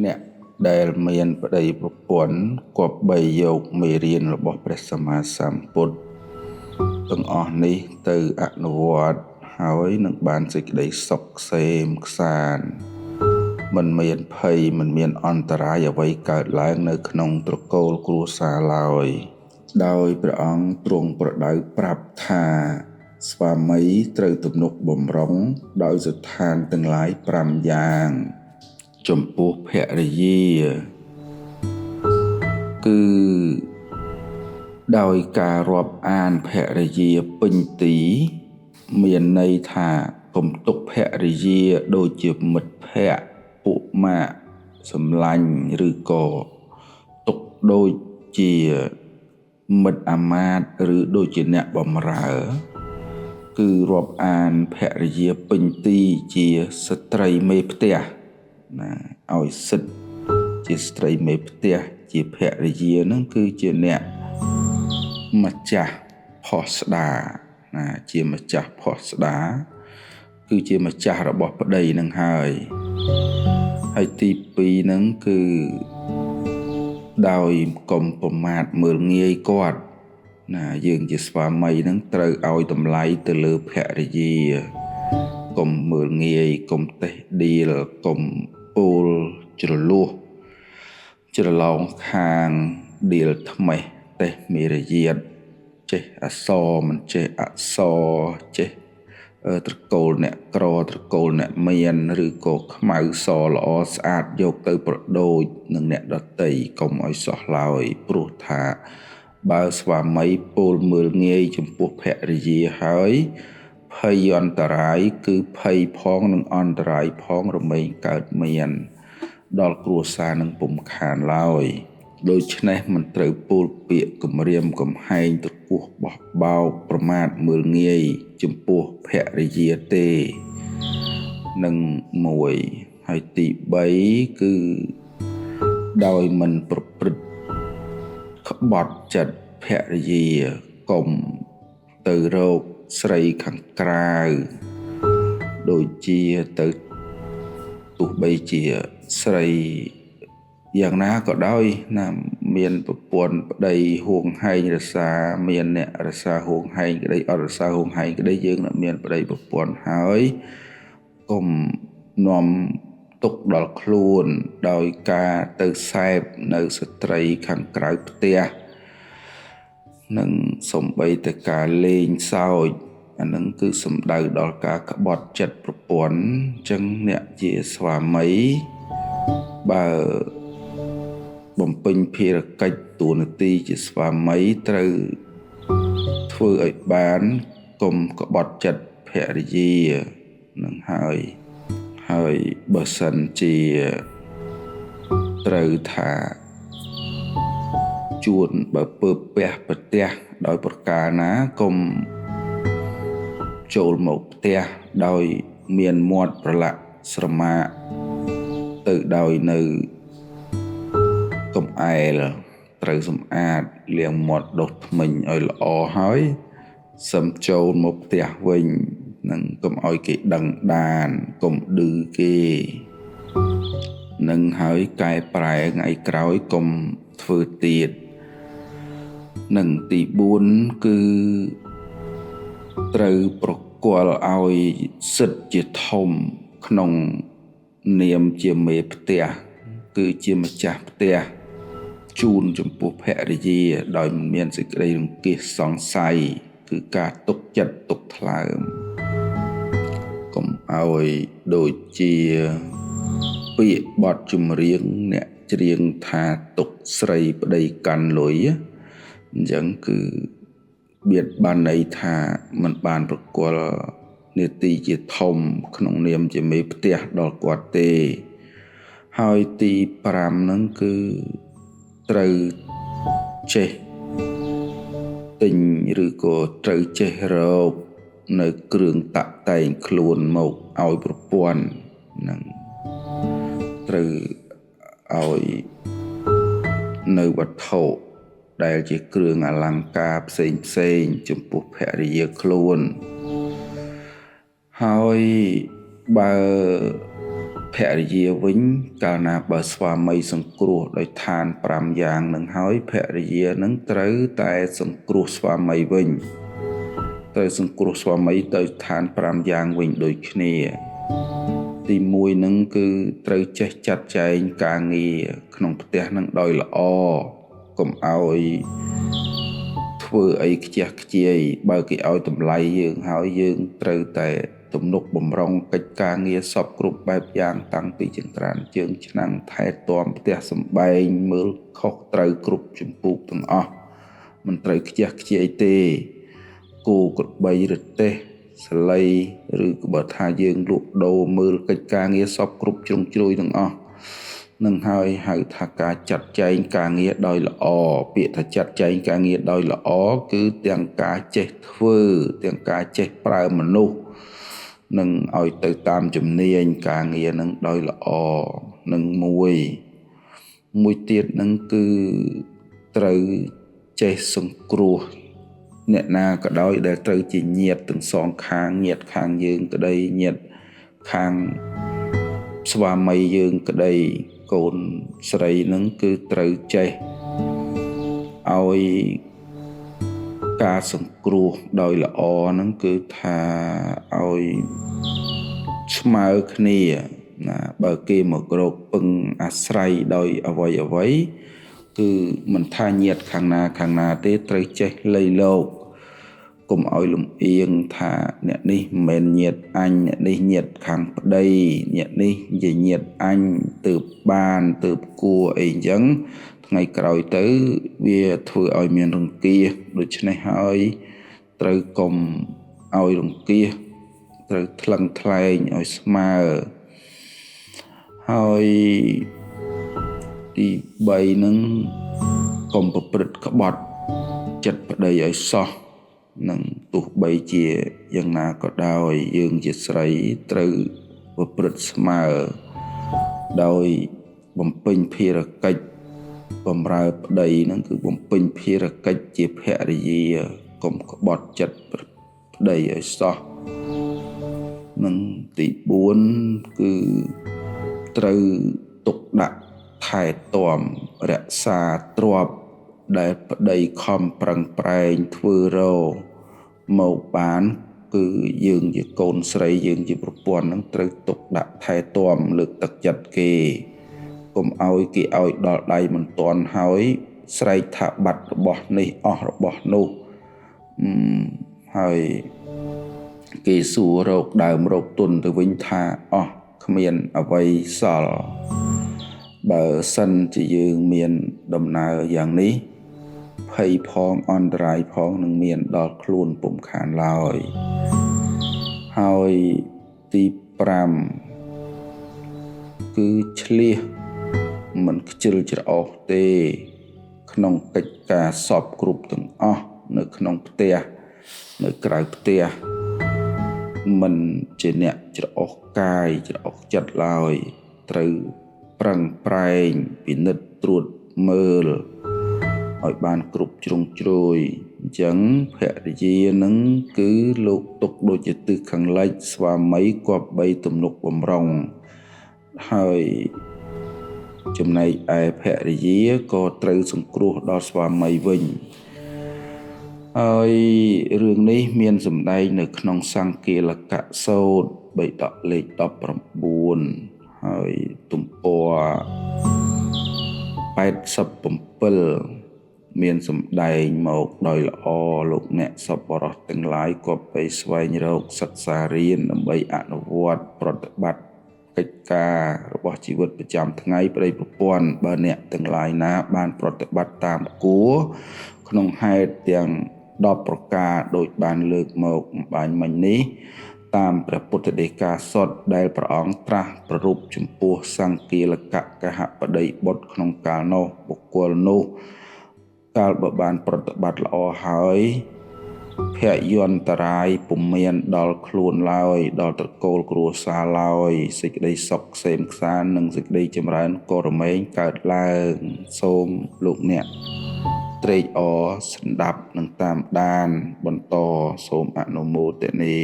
អ្នកដែលមានប្តីប្រពន្ធគប្បីយកមេរៀនរបស់ព្រះសម្មាសម្ពុទ្ធទាំងអស់នេះទៅអនុវត្តហើយនឹងបានសេចក្តីសុខក្សេមក្សាន្តមិនមានភ័យមិនមានអន្តរាយអ្វីកើតឡើងនៅក្នុងត្រកូលគ្រួសារឡើយដោយព្រះអង្គទ្រង់ប្រដៅប្រាប់ថាស្វាមីត្រូវទំនុកបំរុងដោយស្ថានទាំងឡាយ5យ៉ាងចំពោះភរិយាគឺដោយការរាប់អានភរិយាពេញទីមានន័យថាកុំទុកភរិយាដូចជាមិត្តភក្តិពួកម៉ាកសម្លាញ់ឬក៏ទុកដូចជាមិត្តអាមាត្យឬដូចជាអ្នកបម្រើគឺរាប់អានភរិយាពេញទីជាស្ត្រីមេផ្ទះណាឲ្យសិទ្ធជាស្ត្រីមេផ្ទះជាភរិយានឹងគឺជាអ្នកម្ចាស់ផុសស្ដាណាជាម្ចាស់ផុសស្ដាគឺជាម្ចាស់របស់ប្តីនឹងហើយហើយទី2នឹងគឺដោយកុំប្រមាថមើលងាយគាត់ណាយើងជាស្វាមីនឹងត្រូវឲ្យតម្លៃទៅលើភរិយាកុំមើលងាយកុំតេះដៀលកុំពោលជ្រលោះច្រឡងខាងដៀលថ្មេះតេះមេរយាទចេះអសរមិនចេះអក្សរចេះត្រកូលអ្នកក្រត្រកូលអ្នកមានឬក៏ខ្មៅសល្អស្អាតយកទៅប្រដូចនឹងអ្នកដតីកុំឲ្យសោះឡើយព្រោះថាបើស្វាមីពោលមើលងាយចំពោះភរិយាហើយភ័យអន្តរាយគឺភ័យផងនិងអន្តរាយផងរមែងកើតមានដល់គ្រួសារនឹងពុំខានឡើយដូច្នេះមិនត្រូវពោលពាក្យគំរាមកំហែងត្រគោះបោះបោកប្រមាថមើលងាយចំពោះភរិយាទេនឹងមួយហើយទី3គឺដោយមិនប្រព្រឹត្តក្បត់ចិត្តភរិយាកុំទៅរកស្រីខាងក្រៅដូចជាទៅទោះបីជាស្រីយ៉ាងណាក៏ដោយណាមានប្រពន្ធប្តីហួងហែងរសាមានអ្នករសាហួងហែងក្តីអត់រសាហួងហែងក្តីយើងមានប្តីប្រពន្ធហើយកុំនាំទុកដល់ខ្លួនដោយការទៅសែបនៅស្ត្រីខាងក្រៅផ្ទះនិងសំបីតែការលេងសើចអានឹងគឺសំដៅដល់ការក្បត់ចិត្តប្រពន្ធអញ្ចឹងអ្នកជាស្វាមីបើបំពេញភារកិច្ចតួនាទីជាស្វាមីត្រូវធ្វើឲ្យបានកុំក្បត់ចិត្តភរិយានឹងហើយហើយបើសិនជាត្រូវថាជួនបើពើពះប្រទះដោយប្រការណាកុំចូលមកផ្ទះដោយមានមាត់ប្រឡាក់ស្រមាកទៅដោយនៅកំអែលត្រូវសម្អាតលាងមាត់ដុសធ្មេញឲ្យល្អហើយសឹមចូលមកផ្ទះវិញនឹងកុំឲ្យគេដឹងដានកុំឌឺគេនឹងហើយកែប្រែថ្ងៃក្រោយកុំធ្វើទៀតនឹងទី4គឺត្រូវប្រគល់ឲ្យសិទ្ធជាធំក្នុងនាមជាមេផ្ទះគឺជាម្ចាស់ផ្ទះជូនចំពោះភរិយាដោយមិនមានសេចក្តីរង្គៀសសង្ស័យគឺការទុកចិត្តទុកថ្លើមកុំឲ្យដូចជាពាក្យបទចម្រៀងអ្នកច្រៀងថាទុកស្រីប្តីកាន់លុយអញ្ចឹងគឺបៀតបានន័យថាមិនបានប្រគល់នាទីជាធំក្នុងនាមជាមេផ្ទះដល់គាត់ទេហើយទី5ហ្នឹងគឺត្រូវចេះទិញឬក៏ត្រូវចេះរកនៅគ្រឿងតាក់តែងខ្លួនមកឲ្យប្រពន្ធហ្នឹងត្រូវឲ្យនៅវត្ថុដែលជាគ្រឿងអលង្ការផ្សេងផ្សេងចំពោះភរិយាខ្លួនហើយបើ ភរិយាវិញកាលណាបើស្វាមីសង្គ្រោះដោយឋាន5យ៉ាងនឹងហើយភរិយានឹងត្រូវតែសង្គ្រោះស្វាមីវិញត្រូវសង្គ្រោះស្វាមីដោយឋាន5យ៉ាងវិញដូចគ្នាទី1នឹងគឺត្រូវចេះចាត់ចែងការងារក្នុងផ្ទះនឹងដោយល្អកុំឲ្យធ្វើអីខ្ជះខ្ជាយបើគេឲ្យតម្លៃយើងហើយយើងត្រូវតែទំនុកបំរុងកិច្ចការងារសពគ្រប់បែបយ៉ាងតាំងពីចង្ក្រានជើងឆ្នាំងថែទាំផ្ទះសម្បែងមើលខុសត្រូវគ្រប់ជំពូកទាំងអស់មិនត្រូវខ្ជះខ្ជាយទេគោក្របីរទេះសលៃឬក៏បើថាយើងលក់ដូរមើលកិច្ចការងារសពគ្រប់ជ្រុងជ្រោយទាំងអស់នឹងហើយហៅថាការចាត់ចែងការងារដោយល្អពាក្យថាចាត់ចែងការងារដោយល្អគឺទាំងការចេះធ្វើទាំងការចេះប្រើមនុស្សនឹងឲ្យទៅតាមជំនាញការងារនឹងដោយល្អនឹងមួយទៀតនឹងគឺត្រូវចេះសង្គ្រោះអ្នកណាក៏ដោយដែលត្រូវជាញាតិទាំងសងខាងញាតិខាងយើងក្តីញាតិខាងស្វាមីយើងក្តីកូនស្រីនឹងគឺត្រូវចេះឲ្យការសង្គ្រោះដោយល្អហ្នឹងគឺថាឲ្យស្មើគ្នាណាបើគេមករកពឹងអាស្រ័យដោយអ្វីៗគឺមិនថាញាតិខាងណាទេត្រូវចេះលៃលោកកុំឲ្យលំអៀងថាអ្នកនេះមិនមែនញាតិអញអ្នកនេះញាតិខាងប្តីអ្នកនេះជាញាតិអញទើបបានទើបគួរអីអញ្ចឹងថ្ងៃក្រោយទៅវាធ្វើឲ្យមានរង្គៀសដូច្នេះហើយត្រូវកុំឲ្យរង្គៀសត្រូវថ្លឹងថ្លែងឲ្យស្មើហើយទី3នឹងកុំប្រព្រឹត្តក្បត់ចិត្តប្តីឲ្យសោះនឹងទោះបីជាយ៉ាងណាក៏ដោយយើងជាស្រីត្រូវប្រព្រឹត្តស្មើដោយបំពេញភារកិច្ចបំរើប្តីនឹងគឺបំពេញភារកិច្ចជាភរិយាកុំក្បត់ចិត្តប្តីឲ្យសោះនឹងទី4គឺត្រូវទុកដាក់ថែទាំរក្សាទ្រព្យដែលប្តីខំប្រឹងប្រែងធ្វើរមកបានគឺយើងជាកូនស្រីយើងជាប្រពន្ធនឹងត្រូវទុកដាក់ថែទាំលើកទឹកចិត្តគេកុំឲ្យគេឲ្យដល់ដៃមិនទាន់ហើយស្រែកថាបាត់របស់នេះអស់របស់នោះហើយគេសួររកដើមរកទុនទៅវិញថាអស់គ្មានអ្វីសល់បើសិនជាយើងមានដំណើរយ៉ាងនេះភ័យផងអន្តរាយផងនឹងមានដល់ខ្លួនពុំខានឡើយហើយទី5គឺឆ្លៀសមិនខ្ជិលច្រអូសទេក្នុងកិច្ចការសពគ្រប់ទាំងអស់នៅក្នុងផ្ទះនៅក្រៅផ្ទះមិនជាអ្នកច្រអូសកាយច្រអូសចិត្តឡើយត្រូវប្រឹងប្រែងពិនិត្យត្រួតមើលឲ្យបានគ្រប់ជ្រុងជ្រោយអញ្ចឹងភរិយានឹងគឺលោកទុកដូចជាទិសខាងលិចស្វាមីគប្បីទំនុកបំរុងហើយចំណែកឯភរិយាក៏ត្រូវសង្គ្រោះដល់ស្វាមីវិញហើយរឿងនេះមានសម្ដែងនៅក្នុងសង្គាលកសោតបិដកលេខ19ហើយទំព័រ87មានសម្ដែងមកដោយល្អលោកអ្នកសប្បុរសទាំងឡាយគប្បីស្វែងរកសិក្សារៀនដើម្បីអនុវត្តប្រតិបត្តិកិច្ចការរបស់ជីវិតប្រចាំថ្ងៃប្តីប្រពន្ធបើអ្នកទាំងឡាយណាបានប្រតិបត្តិតាមគួរក្នុងហេតុទាំង10ប្រការដូចបានលើកមកអំបញ្ញមិញនេះតាមព្រះពុទ្ធដីកាសុទ្ធដែលព្រះអង្គត្រាស់ប្រារព្ធចំពោះសង្គាលកកហបតីបុត្រក្នុងកាលនោះបុគ្គលនោះកាលបើបានប្រតិបត្តិល្អហើយភយន្តរាយពុំមានដល់ខ្លួនឡើយដល់ត្រកូលគ្រួសារឡើយសេចក្តីសុខក្សេមក្សាន្តនិងសេចក្តីចម្រើនក៏រមែងកើតឡើងសូមលោកអ្នកត្រេកអរស្ដាប់និងតាមដានបន្តសូមអនុមោទនា